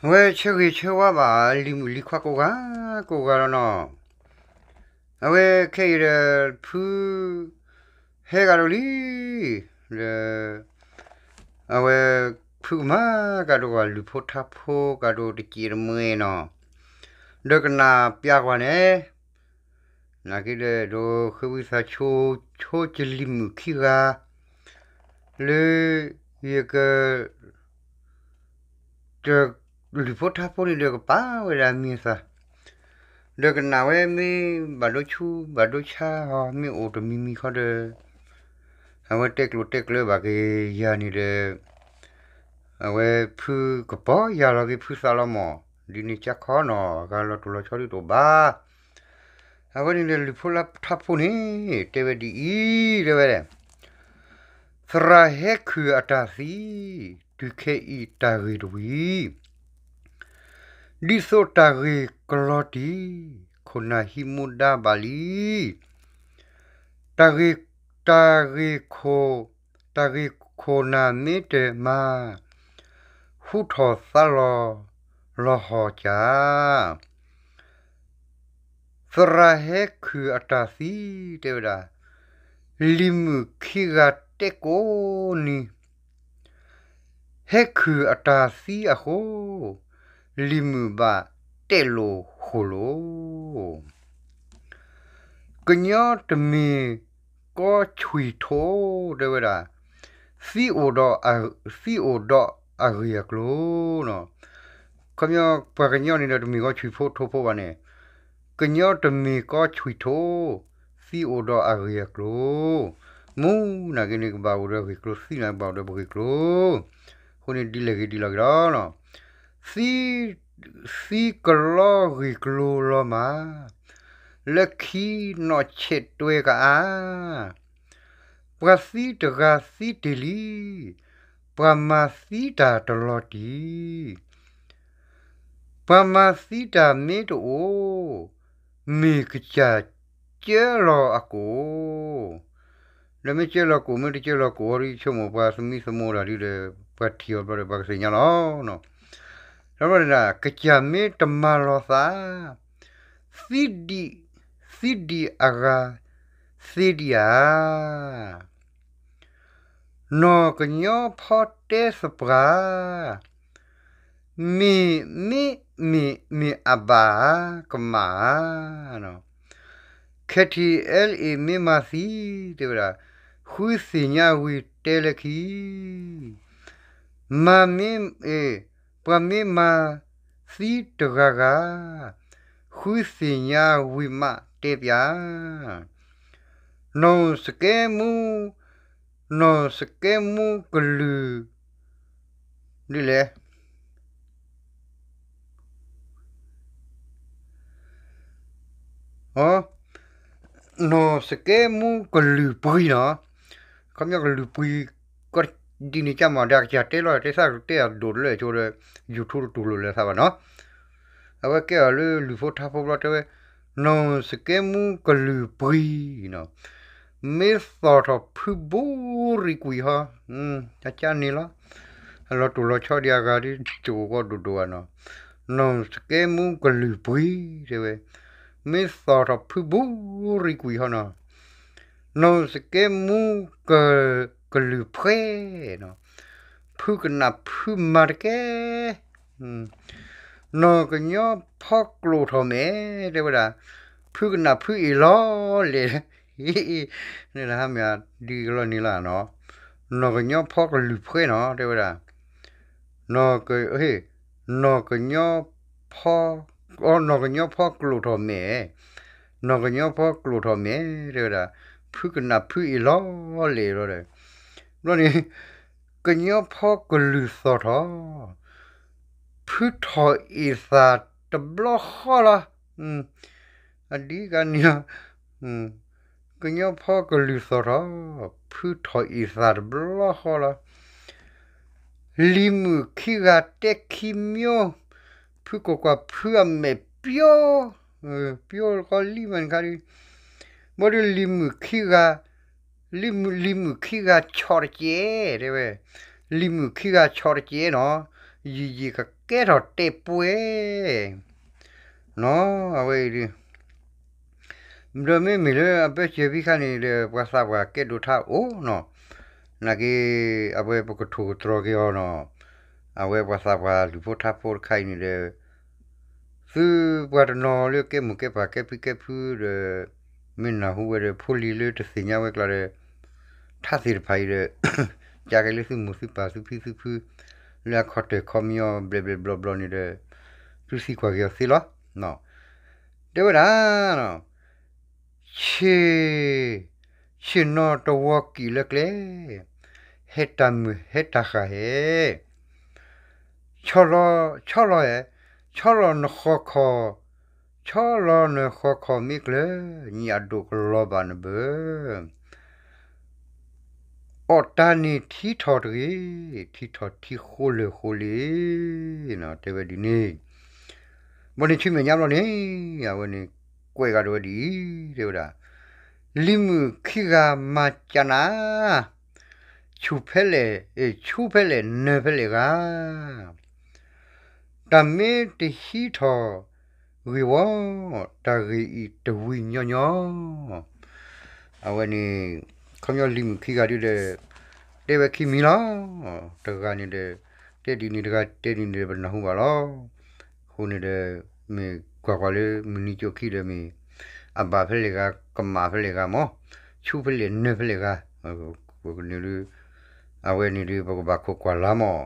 အဝဲဆၢဂ့ၤဆၢဝါဘၣ်လံၤမုၣ်လံၤခွါကိးဂၤကိးဂၤလီၤနီၤ. အဝဲခဲအံၤဒီး ဖု ဟဲဂၤဒိၣ်လံ ဒီး အဝဲ ဖုကမၤကဒီးကွၢ် လုၢ်ဖိထါဖိကဒီးတစဲးတမှဲနီၤ, ဒီးကနၣ်ပျးကွၢ်န့ၣ် နာ်က့ဒီး ဒီးဃ့ဝံသးဆိ ဆိကလံၤမုၣ်ခံဂၤ လၢ ယက လုၢ်ဖိထါဖိန့ၣ်ဒီး ကပာ်ဝဲဒၣ်မံၤအသး, ဒီးကနၣ်ဝဲမ့ၢ်ဘၣ်ဒိဆူဘၣ်ဒိဆါအီၤ မ့ၢ်အိၣ်တမံၤမံၤခီဒီး အဝဲတဲကျိၤတဲကျၢၤဘၣ်က့ၤယၤန့ၣ်ဒီး အဝဲဖုကပီၤယၤလီၤက့ၤဖုသးလီၤမၢ်, ဒ်န့ၣ်ကၠၢ်ခီနီၤ အဂၤလီၤတိၢ်လီၤဆီဒ်တအိၣ်ဘၣ်. အဝဲန့ၣ်ဒီးလုၢ်ဖိထါဖိန့ၣ် တဲဝဲဒ်အံၤ တဲဝဲ သရၣ်ဟဲခုၣ်အတၢ်သံ တုၤခဲအံၤတၢ်ဂ့ၢ်တဝံၤ ဒ်သိးတၢ်ဂ့ၢ်ကလီၤတံၢ် ခိၣ်နၢ်ဟံးမူဒါဘၣ်လံ. တၢ်ဂ့ၢ် တၢ်ဂ့ၢ်ခိၣ် တၢ်ဂ့ၢ်ခိၣ်နၢ်မ့ၢ်တမၤ ဟူထီၣ်သါလီၤ လီၤဟီၣ်ကၢ် သရၣ်ဟဲခုၣ်အတၢ်သံ တဲဝဲဒၣ်, လံၤမုၣ်ခံဂၤတဲကိးနံၤ ဟဲခုၣ်အတၢ်သံအဃိ, လံၤမုၣ်ဘၣ်တဲလိာ်ဃိၣ်လိာ်. ကညီတမ့ၢ်ကီဆွံၣ်ထိး တဲဝဲဒၣ်, သံအိၣ်ဒီးအဂ့ၢ်အကျိၤနီၤ. ခီပညီ ပှၤကညီန့ၣ်ဒီးတမ့ၢ်ကီဆွံၣ်ဖိထိးဖိဘၣ်န့ၣ်, ကညီတမ့ၢ်ကီဆွံၣ်ထိး, သံအိၣ်ဒီးအဂ့ၢ်အကျိၤ, မူနာ်က့န့ၣ် ကဘၣ်အိၣ်ဒီးအဂ့ၢ်ကျိၤ, သံနာ်က့ဘၣ်အိၣ်ဒီးပဂ့ၢ်ကျိၤ, အဃိန့ၣ်ဒ်လဲၣ်ဂ့ၤဒ်လဲၣ်ဂ့ၤလီၤ. သံ သံကလီဂ့ၢ်ကျိၤလီၤမၢ်, လၢခံနီၢ်ဆဲးတွဲကအါ, ပှၤသံတဂၤသံတ့ၢ်လံ, ပှၤမၤသံတၢ်တလီၤတံၢ်, ပှၤမၤသံတၢ်မ့ၢ်တအိၣ်, မ့ၢ်ကစၢ်ကၢလီၤအကိၣ်, ဒီးမ့ၢ်ကၢလီၤကိၣ် မ့ၢ်တကၢလီၤကိၣ်အီၤဒီး ဆိကမိၣ်ပှၤသမံသမိးတၢ်ဒ်ဒီး ပှၤထံၣ်အီၤဘျီဒီး ပှၤကသ့ၣ်ညါလီၤ. ဒီးဘျီန့ၣ် ကစၢ်မ့ၢ်တမၤလီၤသး, သံဒံး, သံဒံးအဂၤသ့ဒံးဧါ. နီၢ်ကညီဖီတဲသပှၢ်, မ့ၢ်, မ့ၢ်, မ့ၢ်, မ့ၢ်အဘၣ်ဧါ, ကမၣ်ဧါ. KTLA မ့ၢ်မၤသံ, တဲဝဲဒၣ်, ဃုသ့ၣ်ညါဝံၤတဲလၢခံ, မၤမ့ၢ်, ပှၤမ့ၢ်မၤသံတဂၤဂၤ, ဃုသ့ၣ်ညါဝံၤမးတဲပျး. နီၢ်စကဲမူ, နီၢ်စကဲမူကလုၢ်, ဒ်လဲၣ်, နီၢ်စကဲမူကလုၢ်ပှံၤနီၤ, ခီပညီကလုၢ်ပှံၤ, ကီးဒ်န့ၣ်ကၢ်မး ဒီးကစၢ်တဲလီၤ တဲသၣ်တဲအဒိၣ်တလၢအဆိဒီး YouTube တတူၢ်လိာ်လၢသးဘၣ်နီၤ. အဝဲကဲအီၤလၢလုၢ်ဖိထါဖိဘျီတဲဝဲ, နီၢ်စကဲမူကလုၢ်ပှံၤနီၤ, မ့ၢ်သီၣ်ထီၣ်ဖုဘူးရံၤကွံာ်ဟီ, အကၢ်န့ၣ်လီၤ, အလီၤတိၢ်လီၤဆီဒံးအဂၤဒ်ကၠိကီဒိၣ်ဒိၣ်ဧါနီၤ, နီၢ်စကဲမူကလုၢ်ပှံၤတဲဝဲ, မ့ၢ်သီၣ်ထီၣ်ဖုဘူးရံၤကွံာ်ဟီနီၤ. နီၢ်စကဲမူက, ကလုၢ်ဖှဲနီၤ, ဖုကနၣ်ဖုမၤတကဲ, နီၢ်ကညီဖီကျိာ်ထီၣ်မဲာ်, တဲဝဲဒၣ်, ဖုကနၣ်ဖုအ့ၣ်လီၤလဲၣ်, န့ၣ်လၢဟါမ့ၢ်ဒ်ကလီန့ၣ်လီၤနီၤ, နီၢ်ကညီဖီကလုၢ်ဖှဲနီၤ, တဲဝဲဒၣ်, နီၢ်က, နီၢ်ကညီဖီ, နီၢ်ကညီဖီကျိာ်ထီၣ်မဲာ်, နီၢ်ကညီဖီကျိာ်ထီၣ်မဲာ်, တဲဝဲဒၣ်, ဖုကနၣ်ဖုအ့ၣ်လီၤလဲၣ်လီၤဒီး, ဘျီန့ၣ်, ကညီဖီကလုၢ်သီၣ်ထီၣ်, ဖုထီၣ်အ့ၣ်သၣ်တဘျီဃီလီၤ. အဒ်ကန့ၣ်လီၤ, ကညီဖီကလုၢ်သီၣ်ထီၣ်, ဖုထီၣ်အ့ၣ်သၣ်တဘျီဃီလီၤ. လံၤမုၣ်ခံဂၤတဲခံမျိုး, ဖုကွၢ်ကွၢ်ဖုအမဲာ်ပျီ, ပျီကီလံမၤနခါဒ်, ဘၣ်ဒီးလံၤမုၣ်ခံဂၤ, လံၤမုၣ်, လံၤမုၣ်ခံဂၤဆီၣ်တကဲး, တဲဝဲ, လံၤမုၣ်ခံဂၤဆီၣ်တကဲးနီၤ, ယံာ်ယံာ်ကကဲထီၣ်တဲာ်ပှဲၤ, နီၤ အဝဲအံၤဒ် ဒီးမ့မ့ၢ်လၢအဘၢၣ်စၢၤဖံခါန့ၣ်ဒီး ပှၤသးပှၢ်ကဲဒိၣ်ထါအိၣ်နီၤ, နာ်က့ အဝဲပကထိၣ်ကတြီၤက့ၤအီၤနီၤ, အဝဲပှၤသးပှၢ်လုၢ်ဖိထါဖိတခါအံၤန့ၣ်ဒီး သုပှၤတနီၤလၢကဲမိၢ်ကဲပၢ်ကဲဖံကဲဖုဒီး မ့ၢ်နၢ်ဟူဝဲဒီး ဖိလံၤလၢတသ့ၣ်ညါဝဲကျါဒီး ထါသ့ၣ်တဖၣ်အံၤဒီး ကက့ၤလၢသုမိၢ်သုပၢ်သုဖံသုဖု လၢအခီၣ်တၢၢ်ခီပညီဘျဲၣ်ဘျဲၣ်ဘျီဘျီန့ၣ်ဒီး သုသံကွၢ်က့ၤအီၤသ့လီၤ. တဲဝဲဒၣ် ဆ့ၣ်, ဆ့ၣ်နီၤတဝီကံၣ်လၢကျဲ, ဟဲတၢ်မုာ်ဟဲတၢ်ဃၣ်ဟဲ, ဆီလီၤ, ဆီလီၤဟဲ, ဆီလီၤနဃီခီၣ်, ဆီလီၤနဃီခီၣ်မ့ၢ်ကျၢၤ, ညၣ်ဒိၣ်ကလီၤဘၣ်နဘၢၣ် အီၣ်တၢ်န့ၣ်ထံထီၣ်တဂ့ၤ, ထံထီၣ်ထံဃိလၢာ်ဃိလံ, တဲဝဲဒ်န့ၣ်, ဘီန့ၣ်ဆူမဲာ်ညါဘျီန့ၣ်, အဝဲန့ၣ် ကွဲးဂၤဒိးဝဲဒ်အံၤ, တဲဝဲဒၣ်, လံၤမုၣ်ခံဂၤမၤကနၣ်, ဆူၣ်ဖဲလဲၣ်, ဆူၣ်ဖဲလဲၣ်နၢၤဖဲလဲၣ်ဂၤ တၢ်မ့ၢ်တဟံးထီၣ်ဂ့ၢ်ဝီ, တၢ်ဂ့ၢ်အံၤတဝံၤညီညီ, အဝဲန့ၣ် ခီပညီလံၤမုၣ်ခံဂၤဒုဒီး တဲဝဲခံမံၤလီၤ. တဂၤန့ၣ်ဒီး တဲဒ်န့ၣ်တဂၤ တဲဒ်န့ၣ်ဒီး ပနၢ်ဟူဘၣ်လီၤ. အဃိန့ၣ်ဒီး မ့ၢ်ကွၢ်ကွၢ်လၢမုၢ်နံၤကၠိခံဒီးမ့ၢ် အဘၣ်ဖဲလဲၣ်ဂၤ ကမၣ်ဖဲလဲၣ်ဂၤမး, ဆူၣ်ဖဲလဲၣ်နၢၤဖဲလဲၣ်ဂၤ, ပကန့ၣ်ဒု အဝဲန့ၣ်ဒု ပကဘၣ်ခိးကွၢ်လၢ်မး,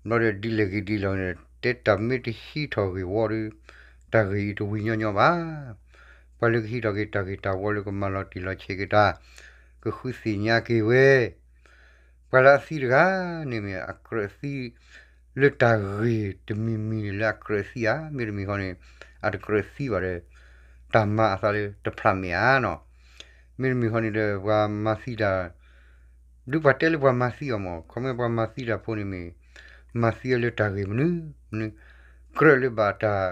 ဘျီဒီးဒ်လဲၣ်ဂ့ၤဒ်လဲၣ်န့ၣ် တဲတၢ်မ့ၢ်တဟံးထီၣ်ဂ့ၢ်ဝီဒီး တၢ်ဂ့ၢ်အံၤတဝံၤညီညီဘၣ်. ပှၤလၢကဟံးထီၣ်က့ၤတၢ်ဂ့ၢ်တၢ်ဝီလၢကမၤလီၤတံၢ်လီၤဆဲးက့ၤတၢ်, ကဃုသ့ၣ်ညါက့ၤဝဲ ပှၤလၢအသံတဂၤန့ၣ်မ့ၢ်အကြၢးသံ လၢတၢ်ဂ့ၢ်တမံၤမံၤန့ၣ်လၢအကြၢးသံဧါ, မ့တမ့ၢ်ဃီန့ၣ် အတကြၢးသံဘၣ်ဒီး တၢ်မၤအသးလၢတဖျးမဲာ်ဧါနီၤ. မ့တမ့ၢ်ဃီန့ၣ်ဒီး ပှၤမၤသံတၢ် ဒုးပှၤတဲလၢပှၤမၤသံအီၤမး, ခီမ့ၢ်ပှၤမၤသံတၢ်ဖိန့ၣ်မ့ၢ် မၤသံအီၤလၢတၢ်ဂ့ၢ်မနုၤမနုၤ, ကြၢးလၢဘၣ်တၢ်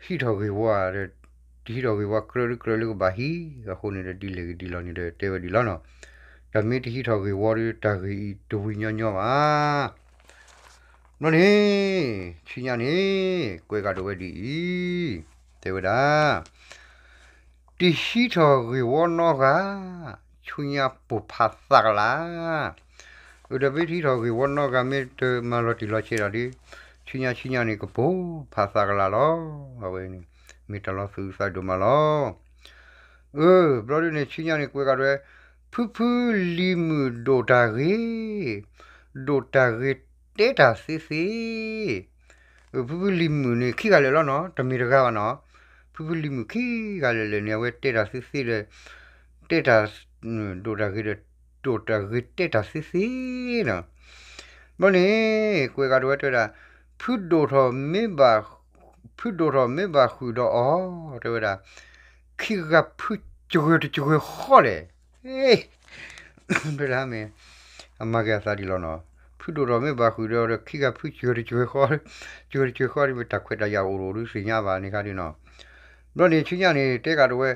ဟံးထီၣ်ဂ့ၢ်ဝီဒီး တဟံးထီၣ်ဂ့ၢ်ဝီ ကြၢးဒုးကြၢးလၢကဘၣ်ဟံး, အဃိန့ၣ်ဒီးဒ်လဲၣ်ဂ့ၤဒ်လဲၣ်န့ၣ်ဒီး တဲဝဲဒ်လီၤနီၤ. တၢ်မ့ၢ်တဟံးထီၣ်ဂ့ၢ်ဝီဒီး တၢ်ဂ့ၢ်အံၤတဝံၤညီညီဘၣ်. ဘျီန့ၣ် ဆူညါန့ၣ် ကွဲးဂၤဒိးဝဲဒ်အံၤ, တဲဝဲဒၣ် တဟံးထီၣ်ဂ့ၢ်ဝီနီတဂၤ, ဆူညါပိၢ်ဖးသးကလၤ. အဒီးမ့ၢ်တဟံးထီၣ်ဂ့ၢ်ဝီနီတဂၤ မ့ၢ်တမၤလီၤတံၢ်လီၤဆဲးဒီးဒုး ဆူညါဆူညါန့ၣ် ကပိၢ်ဖးသးကလၤလီၤ. အဝဲန့ၣ် မ့ၢ်တၢ်လီၤသူၣ်အုးသးဒိၣ်မးလီၤ. အၢ ဘျီဒုန့ၣ် ဆူညါန့ၣ် ကွဲးဂၤဒိးဝဲ, ဖုဖုလံၤမုၣ်ဒိၣ်တၢ်ဂ့ၤ, ဒိၣ်တၢ်ဂ့ၤတဲတၢ်သ့သ့ ဖုဖုလံၤမုၣ်န့ၣ် ခံဂၤလၢာ်လီၤနီၤ, တမ့ၢ်တဂၤဘၣ်နီၤ. ဖုဖုလံၤမုၣ်ခံဂၤလၢာ်လၢာ်န့ၣ် အဝဲတဲတၢ်သ့သ့ဒီး တဲတၢ် ဒိၣ်တၢ်ဂ့ၤဒီး ဒိၣ်တၢ်ဂ့ၤတဲတၢ်သ့သ့နီၤ. ဘျီန့ၣ် ကွဲးဂၤဒိးဝဲတဲဝဲဒၣ်, ဖုဒိၣ်ထီၣ်မ့ၢ်ဘၣ်, ဖုဒိၣ်ထီၣ်မ့ၢ်ဘၣ်ဃုာ်ဒီးအီၤ တဲဝဲဒၣ်, ခံဂၤဖုစှၢတစှၢဃီလဲၣ်. တဲဒၣ်မ့ၢ် အမၤက့ၤအသးဒ်လီၤနီၤ. ဖုဒိၣ်ထီၣ်မ့ၢ်ဘၣ်ဃုာ်ဒီး ခံဂၤဖုစှၢတစှၢဃီ, စှၢတစှၢဃီဒီး မ့ၢ်တၢ်ခွဲးတၢ်ယာ်အိၣ်ဒီး သ့ၣ်ညါဘၣ်န့ၣ်ခါဒ်နီၤ. ဘျီန့ၣ် ဆူညါန့ၣ် တဲဂၤဒိးဝဲ,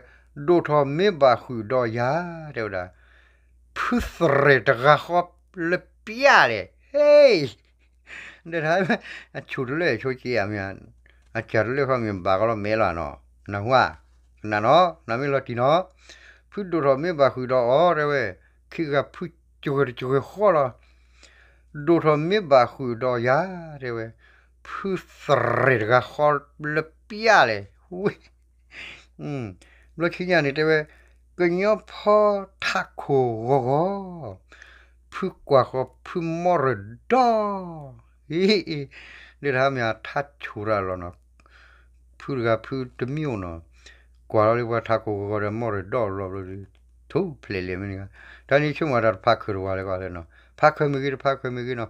ဒိၣ်ထီၣ်မ့ၢ်ဘၣ်ဃုာ်ဒီးယၤ တဲဝဲဒၣ်, ဖုသရဲၣ်တဂၤဃီလၢပျၢ်လဲၣ်. ဟဲ ဒ်တၢ် အဆူၣ်တလၢဆိက့ဧါမ့ၢ်, အစၢ်တလၢဃီမ့ၢ်ဘၣ်ကီလီၤမဲာ်လီၤနီၤ, နၢ်ဟူဧါ, ကနၣ်နီၤ, နမ့ၢ်လီၤတံၢ်နီၤ, ဖုဒိၣ်ထီၣ်မ့ၢ်ဘၣ်ဃုာ်ဒီးအီၤ တဲဝဲ, ခံဂၤဖုစှၢတစှၢဃီလီၤ, ဒိၣ်ထီၣ်မ့ၢ်ဘၣ်ဃုာ်ဒီးယၤ တဲဝဲ, ဖုသရဲၣ်တဂၤဃီလၢပျၢ်လဲၣ်, ဝဲ ဘျီဆူညါန့ၣ်တဲဝဲ, ကညီဖီထးခိၣ်ဂီၤဂီၤ, ဖုကွၢ်ဃီဖုမီရဒီး, ဒ်တၢ်မ့ၢ်အထါဆူၣ်ရၣ်လီၤနီၤ, ဖုတဂၤဖုတမံၤအိၣ်နီၤ, ကွၢ်လီၤလၢပှၤထးခိၣ်ဂီၤဂီၤဒီးမီရဒီးလီၤဘျီဒုး, ထူဖျဲးလဲၣ်မ့ၢ်န့ၣ်, တၢ်န့ၣ်ဆိကမိၣ်တၢ်တဖးခၢၣ်တဝၢ်လၢကီၢ်လဲၣ်နီၤ, ဖးခၢၣ်မ့ၢ်ဂ့ၤ တဖးခၢၣ်မ့ၢ်ဂ့ၤနီၤ,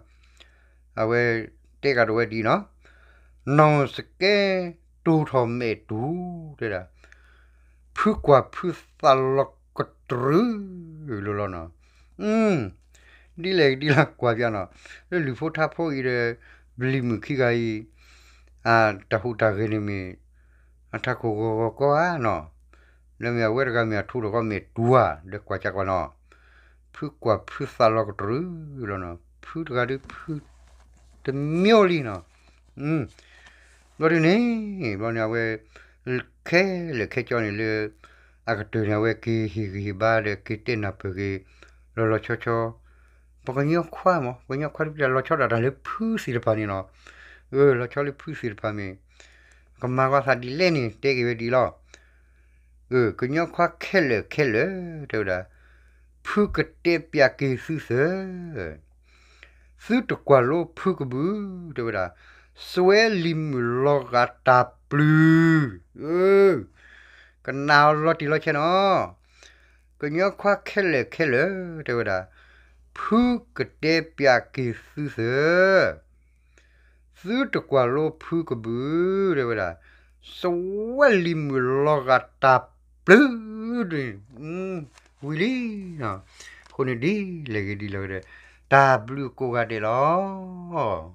အဝဲတဲဂၤဒိးဝဲဒ်နီၤ, နီၢ်စကဲတိၢ်ထီၣ်မဲာ်တူၤ တဲဒၣ်, ဖုကွၢ်ဖုသးလီၤကတြူၢ်လီၤလီၤနီၤ, ဒ်လဲၣ်ဒ်လဲၣ်ကွၢ်ပျၢ်နီၤ, လၢလုၢ်ဖိထါဖိအံၤဒီး ပျံၤမုၣ်ခံဂၤအံၤ တၢ်ဟူးတၢ်ဂဲၤန့ၣ်မ့ၢ် အထးခိၣ်ဂီၤဂီၤကီဧါနီၤ, လၢမ့ၢ်အဝဲတဂၤမ့ၢ်အထူတဂီၤမဲာ်တူၤဧါ ဒီးကွၢ်ကကွၢ်နီၤ, ဖုကွၢ်ဖုသးလီၤကတြူၢ်လီၤနီၤ, ဖုတဂၤဒုးဖု တမံၤလံနီၤ. ဘျီဒုန့ၣ် ဘျီန့ၣ် အဝဲ ခဲလၢာ်ခဲဆ့န့ၣ်လၢ အကတၢၢ်န့ၣ် အဝဲက့ၤဟ့ၣ်ဂံၢ်ဟ့ၣ်ဘါဒီး က့ၤတဲနၢ်ပၢၢ်က့ၤ လီၤလီၤဆီဆီ ပှၤကညီခွါမး ပှၤကညီခွါတဖုလီၤဆီဒၣ်တၢ်လၢဖုသ့ၣ်တဖၣ်န့ၣ်နီၤ. လီၤဆီလၢဖုသ့ၣ်တဖၣ်မ့ၢ် ကမၤကွၢ်သးဒ်လဲၣ်န့ၣ် တဲက့ၤဝဲဒ်အံၤလီၤ. ကညီခွါခဲလၢာ်ခဲလၢာ် တဲဝဲဒၣ်, ဖုကတဲပျးက့ၤသုသၢ, သုတကွၢ်လိဖုကဘုၣ်, တဲဝဲဒၣ်, စွဲလံၤမုၣ်လီၤဂာ်တၢ်ပျုၤ, ကနၣ်အီၤလီၤတံၢ်လီၤဆဲးနီၤ. ကညီခွါခဲလၢာ်ခဲလၢာ် တဲဝဲဒၣ်, ဖုကတဲပျးက့ၤသုသၢ သုတကွၢ်လိဖုကဘုၣ် တဲဝဲဒၣ်, စွဲလံၤမုၣ်လီၤဂာ်တၢ်ပျုၤ, ဝံၤလံ. အဃိန့ၣ်ဒ်လဲၣ်ဂ့ၤဒ်လဲၣ်ဂ့ၤဒီး တၢ်ဘျုးကိးဂၤဒဲးလီၤ.